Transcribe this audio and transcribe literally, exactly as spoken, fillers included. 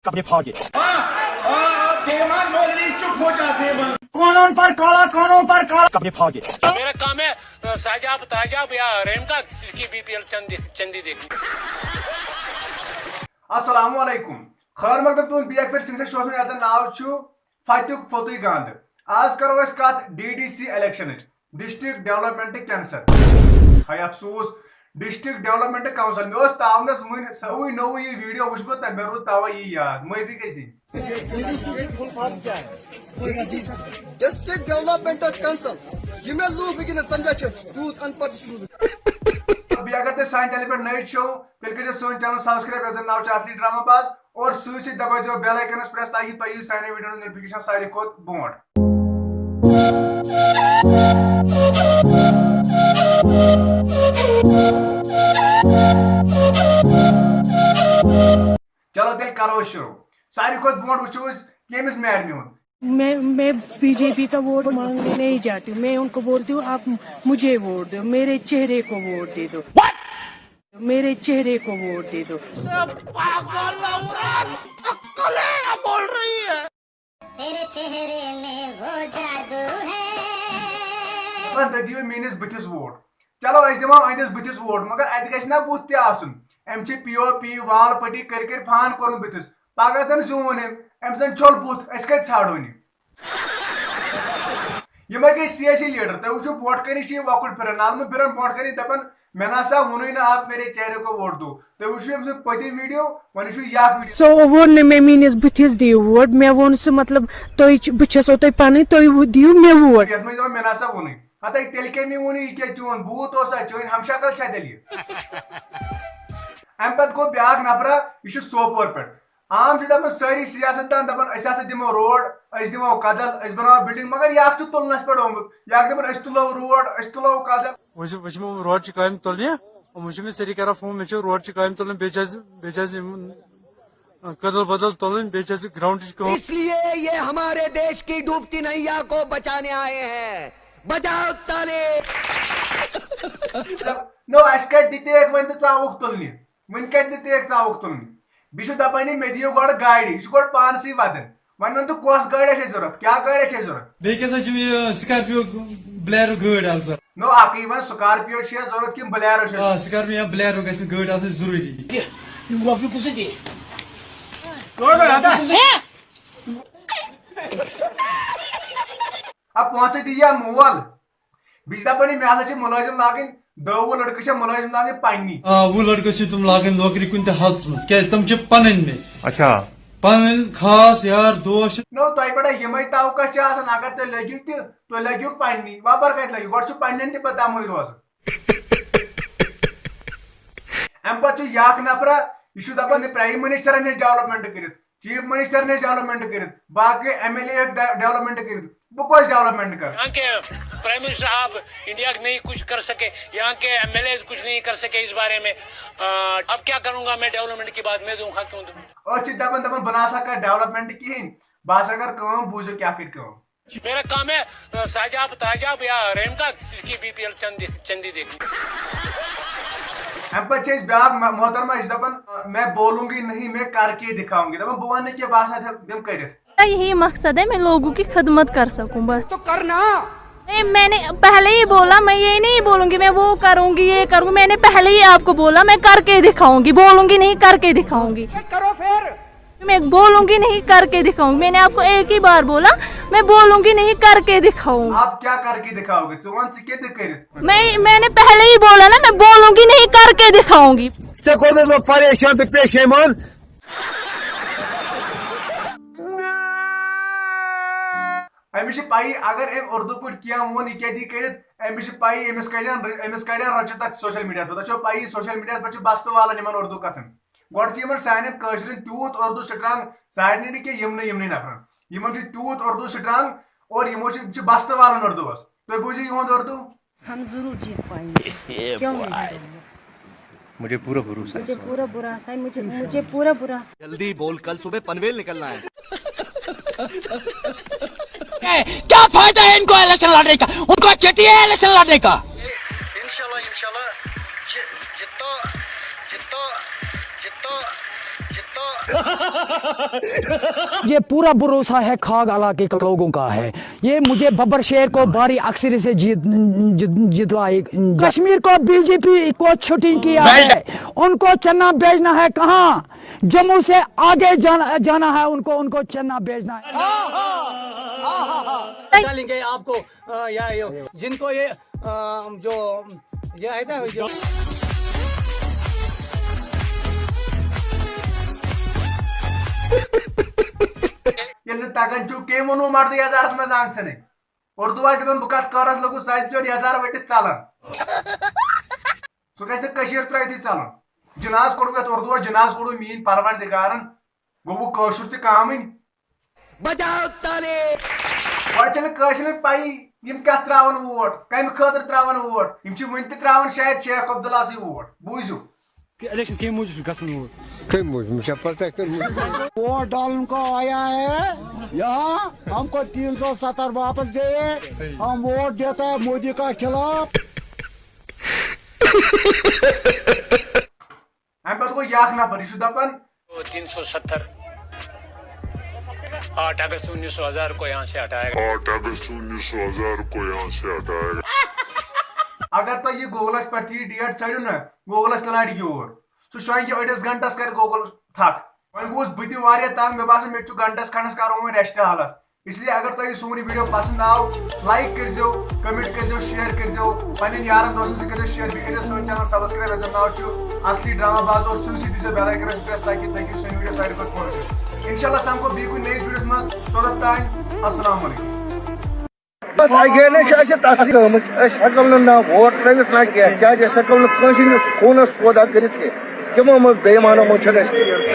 کپڑے پھاڑ کے۔ دیوان مولوی چپ ہو جا دیوان۔ قانون پر کالا، قانون پر کالا۔ کپڑے پھاڑ کے۔ میرا کام ہے، ساجاب تاجاب یا رحم کا، اس کی بی پی ایل چندی چندی دیکھنی۔ السلام علیکم۔ خیر مقدم تُہُنٛد بیٚیہِ اکہِ پھِرِ سِنگسَر شوس منٛز یَتھ زَن ناو چھُ فتیُک فوتُے گانٛدٕ۔ آز کرو أسۍ کتھ ڈی ڈی سی الیکشنٕچ، ڈسٹرکٹ ڈیولپمنٹ کینسل۔ ہاے افسوس، ڈسٹرکٹ ڈیولپمنٹ کونسل۔ مےٚ اوس تاونس وٕنہِ سُے نوٚوُے یہِ ویڈیو وٕچھمُت تہٕ مےٚ روٗد توے یی یاد۔ معٲفی گژھِ دِنۍ۔ ڈسٹرکٹ ڈیولپمنٹ کونسل، یہِ مےٚ لوٗکھ وٕنکیٚنس سمجھان چھِ، تیوٗت ان پڑھ چھُس نہٕ بہٕ۔ بیٚیہِ اگر تُہۍ سانہِ چینلہِ پٮ۪ٹھ نٔوۍ چھِو، تیٚلہِ کٔرِو سٲنۍ چینل سبسکرائب، یتھ زن ناو چھُ اصلی ڈرامہ باز، اور سۭتۍ سۭتۍ دبٲیزیو بیل آیکنس پریس، تاکہِ تۄہہِ یِیہِ سانہِ ویڈیو نوٹیفکیشن ساروی کھۄتہٕ برونٛٹھ۔ چلو تیٚلہِ کرو أسۍ شروع۔ ساروی کھۄتہٕ برونٛٹھ وٕچھو أسۍ کٔمِس میڈمہِ ہُنٛد۔ میں میں بی جے پی کا ووٹ مانگنے نہیں جاتی ہوں۔ میں ان کو بولتی ہوں، آپ مجھے ووٹ دو، میرے چہرے کو ووٹ دے دو۔ میرے چہرے کو ووٹ دے دو۔ پاگل عورت، عقل ہے یا بول رہی ہے؟ تیرے چہرے میں وہ جادو ہے۔ دپان تُہۍ دِیِو میٲنِس بٕتھِس ووٹ۔ چلو أسۍ دِمو أہنٛدِس بٕتھِس ووٹ، مگر اَتہِ گژھِ نا بُتھ تہِ آسُن۔ أمۍ چھِ پی او پی، وال پٹی کٔرۍ کٔرۍ فان کوٚرمُت بٕتھِس۔ پگاہ زن زیوٗن أمۍ، أمۍ زن چھوٚل بُتھ، أسۍ کتہِ ژھانڈون یہِ؟ یِمے گٔے سیٲسی لیڈر۔ تُہۍ وٕچھِو برونٛٹھ کنہِ چھِ یہِ وۄکُل پھِران، نالمہٕ پھِران برونٛٹھ کنہِ دپان، مےٚ نہ سا ووٚنُے نہٕ آپ میرے چہرے کو ووٹ دو۔ تُہۍ وٕچھِو أمۍ سٕنٛز پٔتِم ویڈیو، وۄنۍ وٕچھِو یہِ اکھ ویڈیو۔ سُہ ووٚن نہٕ مےٚ میٲنِس بٕتھِس دِیِو ووٹ، مےٚ ووٚن سُہ مطلب تُہۍ چھِ، بہٕ چھَسو تۄہہِ پَنٕنۍ، تُہۍ وُ-، دِیِو مےٚ ووٹ۔ یتھ منٛز دپان مےٚ نہ سا ووٚنُے۔ ہتے تیٚلہِ کمہِ ووٚنُے، یہِ کیٛاہ چون بوٗت اوسا، چٲنۍ ہمشکل چھا تیٚلہِ یہِ؟ امہِ پتہٕ گوٚو بیٛاکھ نفرا، یہِ چھُ سوپور پٮ۪ٹھ۔ عام چھِ دَپان سٲری سیاست دان دَپان أسۍ ہسا دِمو روڈ، أسۍ دِمو کدل، أسۍ بَناوو بِلڈِنٛگ، مگر یہِ اکھ چھُ تُلنَس پٮ۪ٹھ آمُت۔ یہِ اکھ دَپان أسۍ تُلو روڈ، أسۍ تُلو کدل۔ وۄنۍ چھِ، وۄنۍ چھِ یِمو روڈ چھِ کامہِ تُلنہِ، وۄنۍ چھِ مےٚ سٲری کران فون، مےٚ چھِ روڈ چھِ کامہِ تُلٕنۍ، بیٚیہِ چھِ اَسہِ، بیٚیہِ چھِ اَسہِ یِم، اَ، کدل بدل تُلٕنۍ، بیٚیہِ چھِ اَسہِ گراوُنٛڈٕچ کٲم۔ اس لیے یہ ہمارے دیش کی ڈوبتی نیا کو بچانے آئے ہیں۔ بجاؤ تالی۔ نو، اَسہِ کَتہِ دِتیکھ وۄنۍ تہٕ ژاوُکھ تُلنہِ؟ وۄنۍ کتہِ دِتیکھ ژاوُکھ تُلنہِ؟ بیٚیہِ چھُ دپان، یہِ مےٚ دِیِو گۄڈٕ گاڑِ، یہِ چھُ گۄڈٕ پانسٕے ودان۔ وۄنۍ ون تہٕ کۄس گٲڑۍ چھےٚ ضروٗرت، کیٛاہ گٲڑۍ چھےٚ ضروٗرت؟ بیٚیہِ کیٛاہ سا چھُ یہِ Scorpio Bolero گٲڑۍ اکھ ضروٗرت؟ نو، اکٕے وۄنۍ Scorpio چھےٚ ضروٗرت کِنہٕ Bolero چھےٚ؟ آ، Scorpio یا Bolero گژھِ مےٚ گٲڑۍ آسٕنۍ ضروٗری۔ یِم رۄپیہِ کُس دِیہِ؟ اَ، پونٛسہٕ دِیہِ یا مول؟ بیٚیہِ چھِ دَپان، یہِ مےٚ ہسا چھِ مُلٲزِم لاگٕنۍ، دَہ وُہ لٔڑکہٕ چھِ مُلٲزِم لاگٕنۍ پنٛنی۔ آ، وُہ لٔڑکہٕ چھِ تِم لاگٕنۍ نوکری کُنہِ تہِ حالتس منٛز، کیٛازِ تِم چھِ پنٕنۍ مےٚ۔ اچھا۔ پنٕنۍ خاص یار دوس چھِ۔ نو، تۄہہِ پٮ۪ٹھ یِمے توقع چھِ آسان، اگر تُہۍ لٔگِو تہِ، تُہۍ لٔگِو پنٛنی۔ وۄپر کَتہِ لٔگِو؟ گۄڈٕ چھُ پنٛنٮ۪ن تہِ پتہٕ اَمُے روزُن۔ اَمہِ پتہٕ چھُ یہِ اکھ نفرا، یہِ چھُ دَپان، یہِ پرٛایِم مِنِسٹرن ہیٚکہِ ڈیولپمنٹ کٔرِتھ۔ چیف منسٹر نے ڈیولپمنٹ کٔرِتھ، باقٕے ایم ایل اے ہیٚکہِ ڈ-، ڈیولپمنٹ کٔرِتھ، بہٕ کۄس ڈیولپمنٹ کرٕ؟ یہاں کے پرائم منسٹر آپ انڈیا میں کچھ کر سکے، یہاں کے ایم ایل اے کچھ نہیں کر سکے اس بارے میں۔ آ، اب کیا کروں گا میں ڈیولپمنٹ کی بات میں دوں گا کیوں دوں؟ أسۍ چھِ دپان، دپان بہٕ نہ سا کرٕ ڈیولپمنٹ کِہینۍ، بہٕ ہسا کرٕ کٲم، بوٗزِو کیٛاہ کٔرۍ کٲم۔ میرا کام ہے، آ، ساجاب تاجاب یا رحم کا، اس کی بی پی ایل چندی چندی دیکھنی۔ اَمہِ پتہٕ چھِ أسۍ بیٛاکھ مح-، محترمہ، یہِ چھِ دَپان، "میں بولوں گی نہیں، میں کر کے دکھاؤں گی۔" دَپان، "بہٕ وَنہٕ نہٕ کینٛہہ، بہٕ ہسا دِمہٕ کٔرِتھ۔" یہی مقصد ہے، میں لوگوں کی خدمت کر سکوں بس۔ تو کرنا۔ نہیں، میں نے پہلے ہی بولا، میں یہ نہیں بولوں گی، میں وہ کروں گی، یہ کروں گی۔ میں نے پہلے ہی آپ کو بولا، میں کر کے دکھاؤں گی، بولوں گی نہیں، کر کے دکھاؤں گی۔ کرو پھر۔ میں بولوں گی نہیں، کر کے دکھاؤں گی۔ میں نے آپ کو ایک ہی بار بولا، میں بولوں گی نہیں، کر کے دکھاؤں گی۔ آپ کیا کر کے دکھاؤ گے؟ ژٕ وَن، ژٕ کیٛاہ دِ کٔرِتھ؟ میں، میں نے پہلے ہی بولا نا، میں بولوں گی نہیں، کر کے دکھاؤں گی۔ ژےٚ کوٚرمُت وۄنۍ پریشان تہٕ پیشیمان۔ أمِس چھِ پَیی، اگر أمۍ اُردو پٲٹھۍ کینٛہہ ووٚن، یہِ کیٛاہ دی کٔرِتھ؟ أمِس چھِ پَیی، أمِس کَڑن، أمِس کَڑن رۄچہِ تَتھ سوشل میٖڈیاہَس پٮ۪ٹھ۔ تۄہہِ چھو پَیی، سوشل میٖڈیاہَس پٮ۪ٹھ چھِ بستہٕ والان یِمَن اُردو کَتھَن۔ گۄڈٕ چھِ یِمَن سانٮ۪ن کٲشرٮ۪ن تیوٗت اُردو سٹرانٛگ، سارنٕے نہٕ کینٛہہ، یِمنٕے، یِمنٕے نفرَن۔ یِمَن چھُ تیوٗت اُردو سٹرانٛگ، اور یِمو چھِ، چھِ بستہٕ والان اُردوٗوَس۔ تُہۍ بوٗزِو یِہُنٛد اُردو۔ ہم ضرور جیت پائیں گے۔ یہ کیوں نہیں بوائے۔ جیتیں گے؟ مجھے پورا بھروسہ ہے مجھے اس پر۔ پورا بھروسہ ہے، مجھے، مجھے پورا بھروسہ ہے۔ جلدی بول، کل صبح پنویل نکلنا ہے۔ کیا فائدہ ہے ان کو الیکشن لڑنے کا؟ ان کو چٹی ہے الیکشن لڑنے کا۔ انشاءاللہ، انشاءاللہ، جی-، جتو، جتو، جتو، جتو۔ ये पूरा भरोसा है खाग इलाके के लोगों का है। ये मुझे बब्बर शेर को भारी अक्सरी से जीत, जीत, जितवाए। कश्मीर को बीजेपी को छुट्टी किया है। उनको चन्ना भेजना है कहाँ? जम्मू से आगे जाना, जाना है उनको, उनको चन्ना भेजना है। डालेंगे आपको, अ, या, या, जिनको ये, अ, जो, ये है ना, जो ییٚلہِ نہٕ تَگان چھُ، کٔمۍ ووٚنوُ مَردٕ یَزارَس منٛز آنٛگژھنٕے؟ اُردو آسہِ دَپان، بہٕ کَتھ کَرَس لوٚگُس ساز پیوٚر یَزار ؤٹِتھ ژَلان۔ سُہ گژھِ نہٕ کٔشیٖر ترٛٲوِتھٕے ژَلُن۔ جِناز کوٚڑوُ یَتھ اُردوٗوَس، جِناز کوٚڑوُ میٛٲنۍ پَروَردِگارَن، گوٚو وۄنۍ کٲشُر تہِ کامٕے۔ بجاو تالی۔ وۄنۍ چھَنہٕ کٲشرٮ۪ن پَیی یِم کَتھ ترٛاوَن ووٹ، کَمہِ خٲطرٕ ترٛاوَن ووٹ۔ یِم چھِ وٕنہِ تہِ ترٛاوان شاید شیخ عبداللہ سٕے ووٹ۔ بوٗزِو۔ کہ الیکشن کمہِ موٗجوٗب چھُ گژھان ووٹ؟ کمہِ موٗجوٗب؟ مےٚ چھا پتہ کمہِ موٗجوٗب؟ ووٹ ڈالن کو آیا ہے یہاں، ہم کو تین سو ستر واپس دے، ہم ووٹ دیتا ہے مودی کا خلاف۔ اَمہِ پتہٕ گوٚو یہِ اکھ نفر، یہِ چھُ دَپان، तीन सौ सत्तर, आठ अगस्त उन्नीस सौ हजार को यहाँ से हटाया गया। आठ अगस्त उन्नीस सौ हजार को यहाँ से हटाया गया। اگر تۄہہِ یہِ گوٗگلَس پٮ۪ٹھ تہِ یہِ ڈیٹ ژھٲنٛڈِو نہ، گوٗگلَس تہِ لارِ یور۔ سُہ شۄنٛگہِ أڑِس گھنٹَس، کَرِ گوٗگل تھَکھ۔ وۄنۍ گوٚوُس بہٕ تہِ واریاہ تنٛگ، مےٚ باسان مےٚ تہِ چھُ گھنٹَس کھنٛڈَس کَرُن وۄنۍ rest حالَس۔ اس لیے اگر تۄہہِ یہِ سون یہِ video پسنٛد آو، like کٔرۍزیو، comment کٔرۍزیو، share کٔرۍزیو، پنٛنٮ۪ن یارَن دوستَن سۭتۍ کٔرۍزیو share، بیٚیہِ کٔرۍزیو سٲنۍ channel subscribe، یَتھ زَن ناو چھُ اَصلی ڈرٛاما باز، اور سیوٗ سیوٗ دیٖزیو bell icon-َس press تاکہِ تُہۍ ہیٚکِو سٲنۍ video ساروی کھۄتہٕ برونٛہہ وٕچھِتھ۔ اِنشاء اللہ سَمکھو بیٚیہِ کُنہِ نٔیِس video-َس منٛز، توٚتَتھ تام السلام علیکم۔ بس اگینسٹ چھِ اَسہِ تصدیٖق آمٕژ، أسۍ ہٮ۪کو نہٕ نہ ووٹ ترٲوِتھ نہ کینٛہہ، کیٛازِ أسۍ ہٮ۪کو نہٕ کٲنٛسہِ ہِنٛدِس خوٗنس سودا کٔرِتھ کینٛہہ۔ تِمو منٛز بے ایمانو منٛز چھِنہٕ أسۍ۔